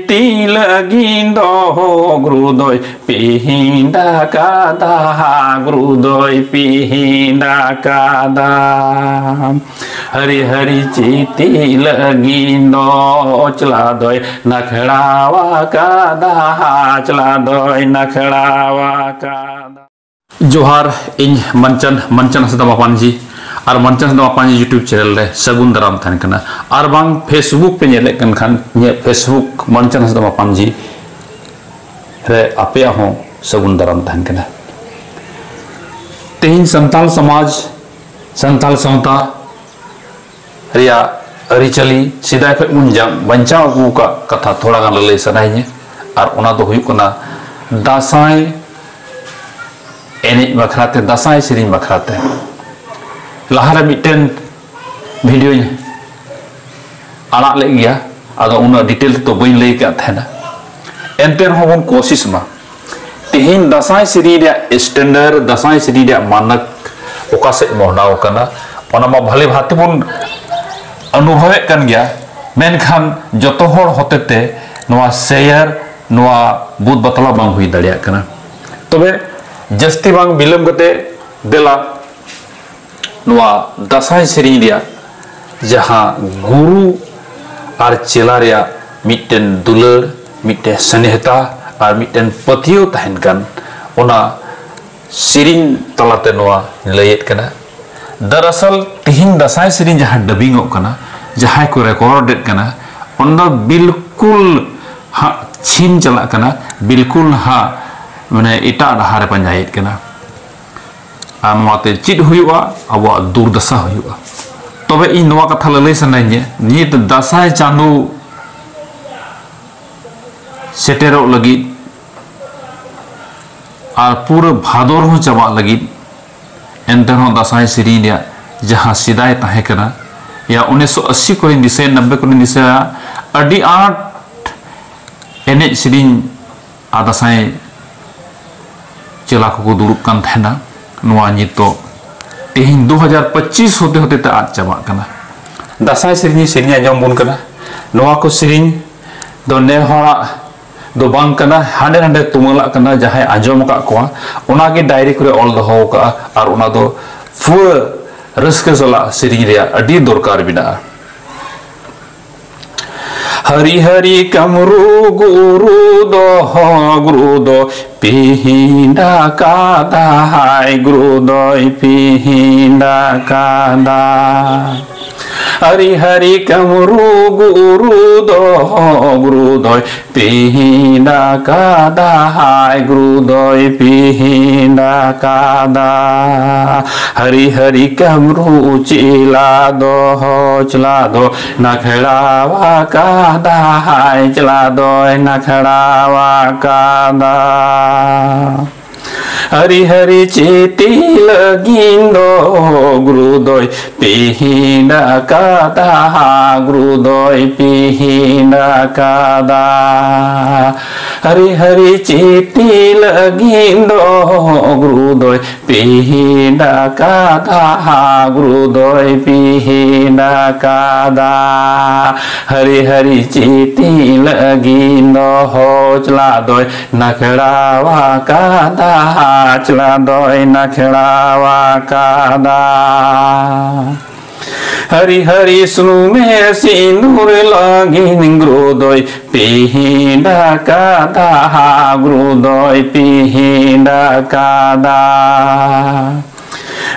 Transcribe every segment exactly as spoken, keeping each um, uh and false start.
ᱛᱤ ᱞᱟᱹᱜᱤᱫ ᱫᱚ ᱜᱩᱨᱩ ᱫᱚᱭ ᱯᱤᱦᱤᱸᱰ ᱟᱠᱟᱫᱟ, ᱜᱩᱨᱩ ᱫᱚᱭ ᱯᱤᱦᱤᱸᱰ ᱟᱠᱟᱫᱟ᱾ ᱦᱟᱹᱨᱤ ᱦᱟᱹᱨᱤ ᱪᱤᱛᱤ ᱞᱟᱹᱜᱤᱫ ᱫᱚ ᱪᱟᱞᱟ ᱫᱚᱭ ᱱᱟᱠᱷᱲᱟᱣ ᱟᱠᱟᱫᱟ, ᱪᱟᱞᱟ ᱫᱚᱭ ᱱᱟᱠᱷᱲᱟᱣ ᱟᱠᱟᱫᱟ᱾ ᱡᱚᱦᱟᱨ, ᱤᱧ ᱢᱟᱱᱪᱟᱱ, ᱢᱟᱱᱪᱟᱱ ᱦᱟᱸᱥᱫᱟ ᱢᱟᱯᱟᱱᱡᱤ, ᱟᱨ ᱢᱟᱱᱪᱟᱱ ᱦᱟᱸᱥᱫᱟ ᱢᱟᱯᱟᱱᱡᱤ YouTube channel ᱨᱮ ᱥᱟᱹᱜᱩᱱ ᱫᱟᱨᱟᱢ ᱛᱟᱦᱮᱱ ᱠᱟᱱᱟ᱾ ᱟᱨ ᱵᱟᱝ Facebook ᱯᱮ ᱧᱮᱞᱮᱫ ᱠᱟᱱ ᱠᱷᱟᱱ, ᱤᱧᱟᱹᱜ Facebook ᱢᱟᱱᱪᱟᱱ ᱦᱟᱸᱥᱫᱟ ᱢᱟᱯᱟᱱᱡᱤ ᱨᱮ ᱟᱯᱮᱭᱟᱜ ᱦᱚᱸ ᱥᱟᱹᱜᱩᱱ ᱫᱟᱨᱟᱢ ᱛᱟᱦᱮᱱ ᱠᱟᱱᱟ᱾ ᱛᱮᱦᱮᱧ ᱥᱟᱱᱛᱟᱲ ᱥᱚᱢᱟᱡᱽ, ᱥᱟᱱᱛᱟᱲ ᱥᱟᱶᱛᱟ ᱨᱮᱭᱟᱜ ᱟᱹᱨᱤᱪᱟᱹᱞᱤ, ᱥᱮᱫᱟᱭ ᱠᱷᱚᱱ ᱵᱚᱱ ᱡᱟ-, ᱵᱟᱧᱪᱟᱣ ᱟᱹᱜᱩ ᱟᱠᱟᱫ ᱠᱟᱛᱷᱟ ᱛᱷᱚᱲᱟ ᱜᱟᱱ ᱞᱟᱹᱞᱟᱹᱭ ᱥᱟᱱᱟᱭᱤᱧᱟᱹ᱾ ᱟᱨ ᱚᱱᱟ ᱫᱚ ᱦᱩᱭᱩᱜ ᱠᱟᱱᱟ ᱫᱟᱸᱥᱟᱭ ᱮᱱᱮᱡ ᱵᱟᱠᱷᱨᱟ ᱛᱮ, ᱫᱟᱸᱥᱟᱭ ᱥᱮᱨᱮᱧ ᱵᱟᱠᱷᱨᱟ ᱛᱮ᱾ ᱞᱟᱦᱟᱨᱮ ᱢᱤᱫᱴᱮᱱ videoᱧ ᱟᱲᱟᱜ ᱞᱮᱫ ᱜᱮᱭᱟ, ᱟᱫᱚ ᱩᱱᱟᱹᱜ detail ᱛᱮᱫᱚ ᱵᱟᱹᱧ ᱞᱟᱹᱭ ᱟᱠᱟᱫ ᱛᱟᱦᱮᱱᱟ᱾ ᱮᱱᱛᱮ ᱨᱮᱦᱚᱸ ᱵᱚᱱ ᱠᱳᱥᱤᱥ ᱢᱟ᱾ ᱛᱮᱦᱮᱧ ᱫᱟᱸᱥᱟᱭ ᱥᱮᱨᱮᱧ ᱨᱮᱭᱟᱜ standard, ᱫᱟᱸᱥᱟᱭ ᱥᱮᱨᱮᱧ ᱨᱮᱭᱟᱜ ᱢᱟᱱᱚᱛ ᱚᱠᱟ ᱥᱮᱫ ᱢᱚᱦᱰᱟᱣ ᱟᱠᱟᱱᱟ, ᱚᱱᱟ ᱢᱟ ᱵᱷᱟᱞᱮ ᱵᱷᱟᱵ ᱛᱮᱵᱚᱱ ᱚᱱᱩᱵᱷᱚᱵᱮᱫ ᱠᱟᱱ ᱜᱮᱭᱟ, ᱢᱮᱱᱠᱷᱟᱱ ᱡᱚᱛᱚ ᱦᱚᱲ ᱦᱚᱛᱮᱛᱮ ᱱᱚᱣᱟ share, ᱱᱚᱣᱟ ᱵᱩᱫ ᱵᱟᱛᱞᱟᱣ ᱵᱟᱝ ᱦᱩᱭ ᱫᱟᱲᱮᱭᱟᱜ ᱠᱟᱱᱟ᱾ ᱛᱚᱵᱮ ᱡᱟᱹᱥᱛᱤ ᱵᱟᱝ ᱵᱤᱞᱚᱢ ᱠᱟᱛᱮ ᱫᱮᱞᱟ ᱱᱚᱣᱟ ᱫᱟᱸᱥᱟᱭ ᱥᱮᱨᱮᱧ ᱨᱮᱭᱟᱜ ᱡᱟᱦᱟᱸ ᱜᱩᱨᱩ ᱟᱨ ᱪᱮᱞᱟ ᱨᱮᱭᱟᱜ ᱢᱤᱫᱴᱮᱱ ᱫᱩᱞᱟᱹᱲ, ᱢᱤᱫᱴᱮᱱ ᱥᱱᱮᱦᱛᱟ ᱟᱨ ᱢᱤᱫᱴᱮᱱ ᱯᱟᱹᱛᱭᱟᱹᱣ ᱛᱟᱦᱮᱱ ᱠᱟᱱ, ᱚᱱᱟ ᱥᱮᱨᱮᱧ ᱛᱟᱞᱟᱛᱮ ᱱᱚᱣᱟ ᱞᱟᱹᱭᱮᱫ ᱠᱟᱱᱟ᱾ ᱫᱟᱨᱟᱥᱟᱞ ᱛᱤᱦᱤᱧ ᱫᱟᱸᱥᱟᱭ ᱥᱮᱨᱮᱧ ᱡᱟᱦᱟᱸ dubbing ᱚᱜ ᱠᱟᱱᱟ, ᱡᱟᱦᱟᱸᱭ ᱠᱚ record ᱮᱫ ᱠᱟᱱᱟ, ᱚᱱᱟ ᱫᱚ ᱵᱤᱞᱠᱩᱞ ᱦᱟᱸᱜ ᱪᱷᱤᱢ ᱪᱟᱞᱟᱜ ᱠᱟᱱᱟ, ᱵᱤᱞᱠᱩᱞ ᱦᱟᱸᱜ ᱢᱟᱱᱮ ᱮᱴᱟᱜ ᱰᱟᱦᱟᱨ ᱨᱮ ᱯᱟᱸᱡᱟᱭᱮᱫ ᱠᱟᱱᱟ᱾ ᱟᱨ ᱱᱚᱣᱟᱛᱮ ᱪᱮᱫ ᱦᱩᱭᱩᱜᱼᱟ? ᱟᱵᱚᱣᱟᱜ ᱫᱩᱨᱫᱟᱥᱟ ᱦᱩᱭᱩᱜᱼᱟ᱾ ᱛᱚᱵᱮ ᱤᱧ ᱱᱚᱣᱟ ᱠᱟᱛᱷᱟ ᱞᱟᱹᱞᱟᱹᱭ ᱥᱟᱱᱟᱧᱟ, ᱱᱤᱛ ᱫᱟᱸᱥᱟᱭ ᱪᱟᱸᱫᱳ ᱥᱮᱴᱮᱨᱚᱜ ᱞᱟᱹᱜᱤᱫ ᱟᱨ ᱯᱩᱨᱟᱹ ᱵᱷᱟᱫᱚᱨ ᱦᱚᱸ ᱪᱟᱵᱟᱜ ᱞᱟᱹᱜᱤᱫ, ᱮᱱᱛᱮ ᱨᱮᱦᱚᱸ ᱫᱟᱸᱥᱟᱭ ᱥᱮᱨᱮᱧ ᱨᱮᱭᱟᱜ ᱡᱟᱦᱟᱸ ᱥᱮᱫᱟᱭ ᱛᱟᱦᱮᱸ ᱠᱟᱱᱟ, ᱭᱟ ᱩᱱᱤᱥᱥᱚ ᱟᱥᱤ ᱠᱚᱨᱮᱧ ᱫᱤᱥᱟᱹᱭᱟ, ᱱᱚᱵᱵᱳᱭ ᱠᱚᱨᱮᱧ ᱫᱤᱥᱟᱹᱭᱟ, ᱟᱹᱰᱤ ᱟᱸᱴ ᱮᱱᱮᱡ ᱥᱮᱨᱮᱧ ᱟᱨ ᱫᱟᱸᱥᱟᱭ ᱪᱮᱞᱟ ᱠᱚᱠᱚ ᱫᱩᱲᱩᱵ ᱠᱟᱱ ᱛᱟᱦᱮᱱᱟ᱾ ᱱᱚᱣᱟ ᱱᱤᱛᱚᱜ ᱛᱮᱦᱮᱧ ᱫᱩ ᱦᱟᱡᱟᱨ ᱯᱚᱸᱪᱤᱥ ᱦᱚᱛᱮ ᱦᱚᱛᱮ ᱛᱮ ᱟᱫ ᱪᱟᱵᱟᱜ ᱠᱟᱱᱟ᱾ ᱫᱟᱸᱥᱟᱭ ᱥᱮᱨᱮᱧ ᱥᱮᱨᱮᱧ ᱟᱸᱡᱚᱢ ᱵᱚᱱ ᱠᱟᱱᱟ᱾ ᱱᱚᱣᱟ ᱠᱚ ᱥᱮᱨᱮᱧ ᱫᱚ ᱱᱮ ᱦᱚᱲᱟᱜ ᱫᱚ ᱵᱟᱝ ᱠᱟᱱᱟ, ᱦᱟᱸᱰᱮ ᱱᱟᱰᱮ ᱛᱩᱢᱟᱹᱞᱟᱜ ᱠᱟᱱᱟ, ᱡᱟᱦᱟᱸᱭ ᱟᱸᱡᱚᱢ ᱟᱠᱟᱫ ᱠᱚᱣᱟ ᱚᱱᱟᱜᱮ ᱰᱟᱭᱨᱤ ᱠᱚᱨᱮ ᱚᱞ ᱫᱚᱦᱚ ᱟᱠᱟᱫᱼᱟ, ᱟᱨ ᱚᱱᱟ ᱫᱚ ᱯᱩᱨᱟᱹ ᱨᱟᱹᱥᱠᱟᱹ ᱥᱟᱞᱟᱜ ᱥᱮᱨᱮᱧ ᱨᱮᱭᱟᱜ ᱟᱹᱰᱤ ᱫᱚᱨᱠᱟᱨ ᱢᱮᱱᱟᱜᱼᱟ᱾ ᱦᱟᱹᱨᱤ ᱦᱟᱹᱨᱤ ᱠᱟᱢᱨᱩ ᱜᱩᱨᱩ ᱫᱚ, ᱜᱩᱨᱩ ᱫᱚ ᱯᱤᱦᱤᱸᱰᱟ ᱠᱟᱫᱟᱭ, ᱜᱩᱨᱩ ᱫᱚᱭ ᱯᱤᱦᱤᱸᱰᱟ ᱠᱟᱫᱟ᱾ ᱦᱟᱹᱨᱤ ᱦᱟᱹᱨᱤ ᱠᱟᱢᱨᱩ ᱜᱩᱨᱩ ᱫᱚ, ᱜᱩᱨᱩ ᱫᱚᱭ ᱯᱤᱦᱤᱸᱰᱟ ᱠᱟᱫᱟᱭ, ᱜᱩᱨᱩ ᱫᱚᱭ ᱯᱤᱦᱤᱸᱰᱟ ᱠᱟᱫᱟ᱾ ᱦᱟᱹᱨᱤ ᱦᱟᱹᱨᱤ ᱠᱟᱢᱨᱩ ᱪᱮᱞᱟ ᱫᱚ, ᱪᱮᱞᱟ ᱫᱚ ᱱᱟᱠᱷᱲᱟᱣᱟ ᱠᱟᱫᱟᱭ, ᱪᱮᱞᱟ ᱫᱚᱭ ᱱᱟᱠᱷᱲᱟᱣᱟ ᱠᱟᱫᱟ᱾ ᱦᱟᱹᱨᱤ ᱦᱟᱹᱨᱤ ᱪᱤᱛᱤ ᱞᱟᱹᱜᱤᱱ ᱫᱚ, ᱜᱩᱨᱩ ᱫᱚᱭ ᱯᱤᱦᱤᱸᱰᱟ ᱠᱟᱫᱟ, ᱜᱩᱨᱩ ᱫᱚᱭ ᱯᱤᱦᱤᱸᱰᱟ ᱠᱟᱫᱟ᱾ ᱦᱟᱹᱨᱤ ᱦᱟᱹᱨᱤ ᱪᱤᱛᱤ ᱞᱟᱹᱜᱤᱱ ᱫᱚ, ᱜᱩᱨᱩ ᱫᱚᱭ ᱯᱤᱦᱤᱸᱰᱟ ᱠᱟᱫᱟ, ᱜᱩᱨᱩ ᱫᱚᱭ ᱯᱤᱦᱤᱸᱰᱟ ᱠᱟᱫᱟ᱾ ᱦᱟᱹᱨᱤ ᱦᱟᱹᱨᱤ ᱪᱤᱛᱤ ᱞᱟᱹᱜᱤᱱ ᱫᱚ, ᱪᱮᱞᱟ ᱫᱚᱭ ᱱᱟᱠᱷᱲᱟᱣᱟ ᱠᱟᱫᱟ, ᱪᱮᱞᱟ ᱫᱚᱭ ᱱᱟᱠᱷᱲᱟᱣᱟ ᱠᱟᱫᱟ᱾ ᱦᱟᱹᱨᱤ ᱦᱟᱹᱨᱤ ᱥᱩᱱᱩᱢᱮ ᱥᱤᱸᱫᱩᱨ ᱞᱟᱹᱜᱤᱱ, ᱜᱩᱨᱩ ᱫᱚᱭ ᱯᱤᱦᱤᱸᱰᱟ ᱠᱟᱫᱟ, ᱜᱩᱨᱩ ᱫᱚᱭ ᱯᱤᱦᱤᱸᱰᱟ ᱠᱟᱫᱟ᱾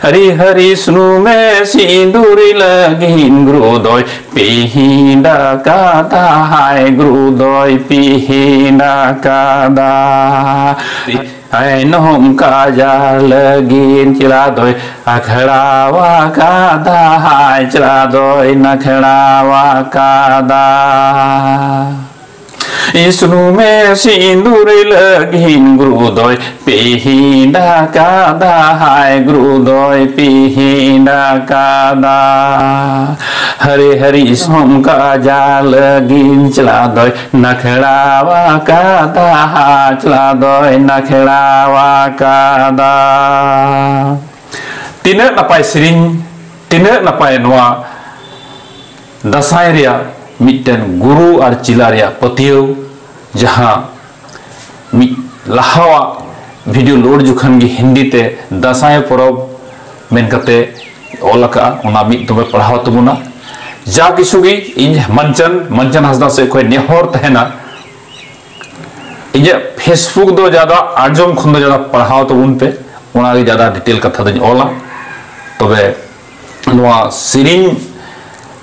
ᱦᱟᱹᱨᱤ ᱦᱟᱹᱨᱤ ᱥᱩᱱᱩᱢᱮ ᱥᱤᱸᱫᱩᱨ ᱞᱟᱹᱜᱤᱱ, ᱜᱩᱨᱩ ᱫᱚᱭ ᱯᱤᱦᱤᱸᱰᱟ ᱠᱟᱫᱟ, ᱜᱩᱨᱩ ᱫᱚᱭ ᱯᱤᱦᱤᱸᱰᱟ ᱠᱟᱫᱟ᱾ ᱛᱟᱭᱱᱚᱢ ᱠᱟᱡᱟ ᱞᱟᱹᱜᱤᱱ ᱪᱮᱞᱟ ᱫᱚᱭ ᱟᱠᱷᱲᱟᱣᱟ ᱠᱟᱫᱟ, ᱪᱮᱞᱟ ᱫᱚᱭ ᱱᱟᱠᱷᱲᱟᱣᱟ ᱠᱟᱫᱟ᱾ ᱥᱩᱱᱩᱢᱮ ᱥᱤᱸᱫᱩᱨ ᱞᱟᱹᱜᱤᱱ, ᱜᱩᱨᱩ ᱫᱚᱭ ᱯᱤᱦᱤᱸᱰᱟ ᱠᱟᱫᱟ, ᱜᱩᱨᱩ ᱫᱚᱭ ᱯᱤᱦᱤᱸᱰᱟ ᱠᱟᱫᱟ᱾ ᱦᱟᱹᱨᱤ ᱦᱟᱹᱨᱤ ᱥᱚᱢ ᱠᱟᱡᱟ ᱞᱟᱹᱜᱤᱱ, ᱪᱮᱞᱟ ᱫᱚᱭ ᱱᱟᱠᱷᱲᱟᱣᱟ ᱠᱟᱫᱟ, ᱪᱮᱞᱟ ᱫᱚᱭ ᱱᱟᱠᱷᱲᱟᱣᱟ ᱠᱟᱫᱟ᱾ ᱛᱤᱱᱟᱹᱜ ᱱᱟᱯᱟᱭ ᱥᱮᱨᱮᱧ, ᱛᱤᱱᱟᱹᱜ ᱱᱟᱯᱟᱭ ᱱᱚᱣᱟ ᱫᱟᱸᱥᱟᱭ ᱨᱮᱭᱟᱜ ᱢᱤᱫᱴᱮᱱ ᱜᱩᱨᱩ ᱟᱨ ᱪᱮᱞᱟ ᱨᱮᱭᱟᱜ ᱯᱟᱹᱛᱭᱟᱹᱣ, ᱡᱟᱦᱟᱸ ᱢᱤᱫ ᱞᱟᱦᱟᱣᱟᱜ ᱵᱷᱤᱰᱤᱭᱳ ᱞᱳᱰ ᱡᱚᱠᱷᱚᱱ ᱜᱮ ᱦᱤᱱᱫᱤ ᱛᱮ ᱫᱟᱸᱥᱟᱭ ᱯᱚᱨᱚᱵᱽ ᱢᱮᱱ ᱠᱟᱛᱮ ᱚᱞ ᱟᱠᱟᱫᱼᱟ, ᱚᱱᱟ ᱢᱤᱫ ᱫᱚᱢᱮ ᱯᱟᱲᱦᱟᱣ ᱛᱟᱵᱚᱱᱟ᱾ ᱡᱟ ᱠᱤᱪᱷᱩ ᱜᱮ ᱤᱧ ᱢᱟᱱᱪᱟᱱ, ᱢᱟᱱᱪᱟᱱ ᱦᱟᱸᱥᱫᱟ ᱥᱮᱫ ᱠᱷᱚᱱ ᱱᱮᱦᱚᱨ ᱛᱟᱦᱮᱱᱟ, ᱤᱧᱟᱹᱜ Facebook ᱫᱚ ᱡᱟᱫᱟ ᱟᱸᱡᱚᱢ ᱠᱷᱚᱱ ᱫᱚ ᱡᱟᱫᱟ ᱯᱟᱲᱦᱟᱣ ᱛᱟᱵᱚᱱ ᱯᱮ, ᱚᱱᱟᱜᱮ ᱡᱟᱫᱟ ᱰᱤᱴᱮᱞ ᱠᱟᱛᱷᱟ ᱫᱚᱧ ᱚᱞᱟ᱾ ᱛᱚᱵᱮ ᱱᱚᱣᱟ ᱥᱮᱨᱮᱧ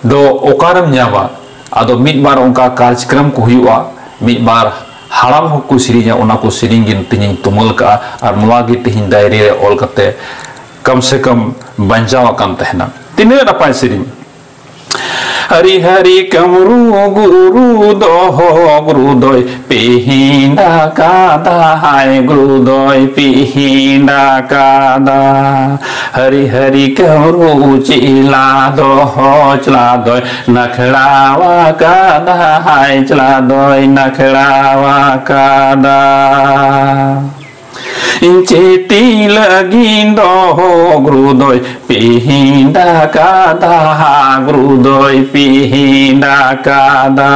ᱫᱚ ᱚᱠᱟᱨᱮᱢ ᱧᱟᱢᱟ? ᱟᱫᱚ ᱢᱤᱫ ᱵᱟᱨ ᱚᱱᱠᱟ ᱠᱟᱨᱡᱚᱠᱨᱚᱢ ᱠᱚ ᱦᱩᱭᱩᱜᱼᱟ, ᱢᱤᱫ ᱵᱟᱨ ᱦᱟᱲᱟᱢ ᱦᱚᱲ ᱠᱚ ᱥᱮᱨᱮᱧᱟ, ᱚᱱᱟ ᱠᱚ ᱥᱮᱨᱮᱧ ᱜᱮ ᱛᱮᱦᱮᱧᱤᱧ ᱛᱩᱢᱟᱹᱞ ᱠᱟᱜᱼᱟ, ᱟᱨ ᱱᱚᱣᱟ ᱜᱮ ᱛᱮᱦᱮᱧ ᱰᱟᱭᱨᱤ ᱨᱮ ᱚᱞ ᱠᱟᱛᱮ ᱠᱚᱢ ᱥᱮ ᱠᱚᱢ ᱵᱟᱧᱪᱟᱣ ᱟᱠᱟᱱ ᱛᱟᱦᱮᱱᱟ᱾ ᱛᱤᱱᱟᱹᱜ ᱱᱟᱯᱟᱭ ᱥᱮᱨᱮᱧ! ᱦᱟᱹᱨᱤ ᱦᱟᱹᱨᱤ ᱠᱟᱹᱢᱨᱩ ᱜᱩᱨᱩ ᱫᱚᱦᱚ ᱜᱩᱨᱩ ᱫᱚᱭ ᱯᱤᱦᱤᱸᱰ ᱟᱠᱟᱫᱟ, ᱦᱟᱭ ᱜᱩᱨᱩ ᱫᱚᱭ ᱯᱤᱦᱤᱸᱰ ᱟᱠᱟᱫᱟ᱾ ᱦᱟᱹᱨᱤ ᱦᱟᱹᱨᱤ ᱠᱟᱹᱢᱨᱩ ᱪᱮᱞᱟ ᱫᱚᱦᱚ ᱪᱮᱞᱟ ᱫᱚᱭ ᱱᱟᱠᱷᱲᱟᱣ ᱟᱠᱟᱫᱟ, ᱦᱟᱭ ᱪᱮᱞᱟ ᱫᱚᱭ ᱱᱟᱠᱷᱲᱟᱣ ᱟᱠᱟᱫᱟ᱾ ᱪᱤᱛᱤ ᱞᱟᱹᱜᱤᱫ ᱫᱚᱦᱚ ᱜᱩᱨᱩ ᱫᱚᱭ ᱯᱤᱦᱤᱸᱰ ᱟᱠᱟᱫᱟ, ᱜᱩᱨᱩ ᱫᱚᱭ ᱯᱤᱦᱤᱸᱰ ᱟᱠᱟᱫᱟ᱾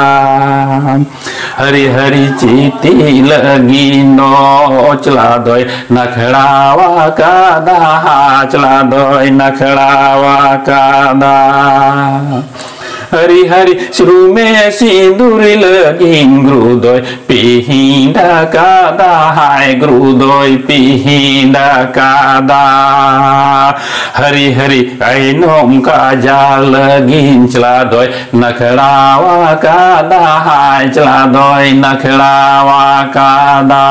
ᱦᱟᱹᱨᱤ ᱦᱟᱹᱨᱤ ᱪᱤᱛᱤ ᱞᱟᱹᱜᱤᱫ ᱫᱚ ᱪᱮᱞᱟ ᱫᱚᱭ ᱱᱟᱠᱷᱲᱟᱣ ᱟᱠᱟᱫᱟ, ᱪᱮᱞᱟ ᱫᱚᱭ ᱱᱟᱠᱷᱲᱟᱣ ᱟᱠᱟᱫᱟ᱾ ᱦᱟᱹᱨᱤ ᱦᱟᱹᱨᱤ ᱥᱩᱨᱩᱢᱮ ᱥᱤᱸᱫᱩᱨ ᱞᱟᱹᱜᱤᱫ ᱜᱩᱨᱩ ᱫᱚᱭ ᱯᱤᱦᱤᱸᱰ ᱟᱠᱟᱫᱟ, ᱦᱟᱭ ᱜᱩᱨᱩ ᱫᱚᱭ ᱯᱤᱦᱤᱸᱰ ᱟᱠᱟᱫᱟ᱾ ᱦᱟᱹᱨᱤ ᱦᱟᱹᱨᱤ ᱟᱭᱱᱚᱢ ᱠᱟᱡᱟᱞ ᱞᱟᱹᱜᱤᱫ ᱪᱮᱞᱟ ᱫᱚᱭ ᱱᱟᱠᱷᱲᱟᱣ ᱟᱠᱟᱫᱟ, ᱦᱟᱭ ᱪᱮᱞᱟ ᱫᱚᱭ ᱱᱟᱠᱷᱲᱟᱣ ᱟᱠᱟᱫᱟ᱾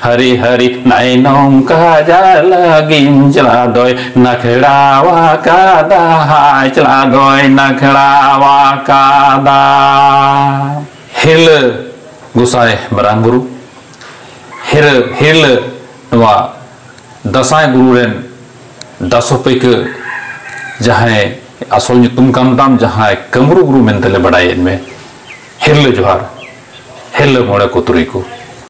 ᱦᱟᱹᱨᱤ ᱦᱟᱹᱨᱤ ᱱᱟᱭᱱᱚᱢ ᱠᱟᱡᱟᱞ ᱞᱟᱹᱜᱤᱫ ᱪᱮᱞᱟ ᱫᱚᱭ ᱱᱟᱠᱷᱲᱟᱣ ᱟᱠᱟᱫᱟ, ᱦᱟᱭ ᱪᱮᱞᱟ ᱫᱚᱭ ᱱᱟᱠᱷᱲᱟᱣ ᱟᱠᱟᱫᱟ᱾ ᱦᱤᱨᱞᱟᱹ ᱜᱚᱸᱥᱟᱭ ᱢᱟᱨᱟᱝ ᱵᱩᱨᱩ, ᱦᱤᱨᱟᱹ, ᱦᱤᱨᱞᱟᱹ ᱱᱚᱣᱟ ᱫᱟᱸᱥᱟᱭ ᱜᱩᱨᱩ ᱨᱮᱱ ᱫᱟᱥᱚ ᱯᱟᱹᱭᱠᱟᱹ, ᱡᱟᱦᱟᱸᱭ ᱟᱥᱚᱞ ᱧᱩᱛᱩᱢ ᱠᱟᱱ ᱛᱟᱢ, ᱡᱟᱦᱟᱸᱭ ᱠᱟᱹᱢᱨᱩ ᱜᱩᱨᱩ ᱢᱮᱱᱛᱮ ᱞᱮ ᱵᱟᱰᱟᱭᱮᱫ ᱢᱮ, ᱦᱤᱨᱞᱟᱹ ᱡᱚᱦᱟᱨ, ᱦᱤᱨᱞᱟᱹ ᱢᱚᱬᱮ ᱠᱚ ᱛᱩᱨᱩᱭ ᱠᱚ᱾